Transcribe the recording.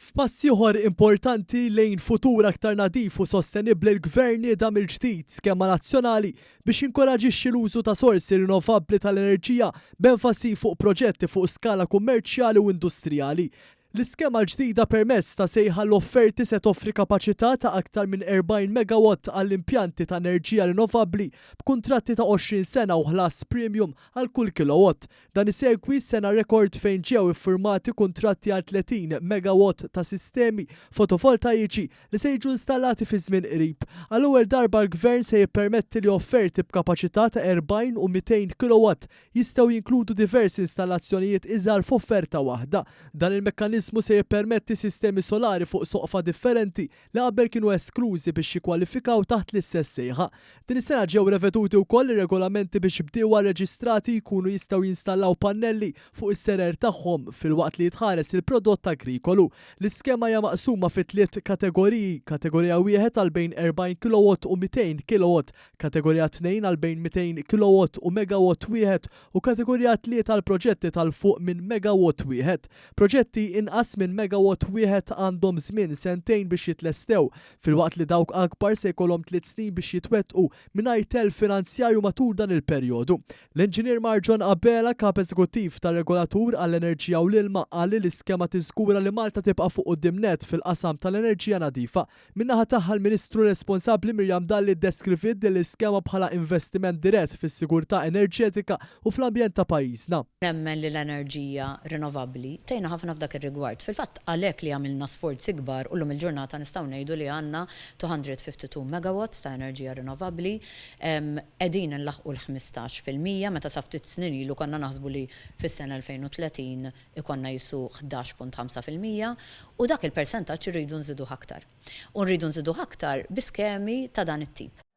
F'pass ieħor importanti lejn futur aktar nadif u sostenibbli l-Gvern nieda mill-ġdid skema nazzjonali biex jinkoraġixxi l-użu ta' sorsi rinnovabbli tal-enerġija b'enfasi fuq proġetti fuq skala kummerċjali u industrijali. L-iskema l-ġdida permezz ta' sejħa għall-offerti se toffri kapaċità ta' aktar minn 40 megawatt għall-impjanti ta' enerġija rinnovabbli b'kuntratti ta' 20 sena u ħlas premium għal kull kilowatt. Dan isegwi sena rekord fejn ġew iffirmati kuntratti għal 30 megawatt ta' sistemi fotovoltajiċi li se jiġu installati fi żmien qrib. Għall-ewwel darba l-Gvern se jippermetti li offerti b'kapaċità ta' 40 u 200 kilowatt jistgħu jinkludu diversi installazzjonijiet iżgħar f'offerta waħda. Dan il-mekkaniżmu se jippermetti sistemi solari fuq soqfa differenti li qabel kienu esklużi biex jikkwalifikaw taħt l-istess sejħa. Din is-sena ġew reveduti wkoll ir-regolamenti biex bdiewa rreġistrati jkunu jistgħu jinstallaw pannelli fuq is-serer tagħhom filwaqt li jitħares il-prodott agrikolu. L-iskema hija maqsuma fi tliet kategoriji, kategorija wieħed għal bejn 40 kilowatt u 200 kilowatt, Kategorija 2 għal bejn 200 kilowatt u megawatt wieħed u Kategorija 3 għal proġetti ta' 'l fuq minn megawatt wieħed. Proġetti inqas minn megawatt wieħed għandhom żmien sentejn biex jitlestew, filwaqt li dawk akbar se jkollhom tliet snin biex jitwettqu mingħajr telf finanzjarju matul dan il-perjodu. L-Inġinier Marjon Abela, Kap Eżekuttiv tar-Regolatur għall-Enerġija u l-Ilma, qal li l-iskema tiżgura li Malta tibqa' fuq quddiem nett fil-qasam tal-enerġija nadifa. Min-naħa tagħha l-Ministru responsabbli Miriam Dalli ddeskriviet din l-iskema bħala investiment dirett fis-sigurtà enerġetika u fl-ambjent ta' pajjiżna. Nemmen li l-enerġija rinnovabbli tgħinna ħafna f'dak ir-rigward. Fil-fatt għalhekk li għamilna sforzi kbar u llum il-ġurnata nistgħu ngħidu li għandna 252 megawatts ta' enerġija rinnovabbli. Qegħdin inlaħħqu l-15% meta sa ftit snin ilu konna naħsbu li fis-sena 2030 ikollna jisu 11.5% u dak il-persentaġġ irridu nżiduh aktar. U nridu nżiduh aktar bi skemi ta' dan it-tip.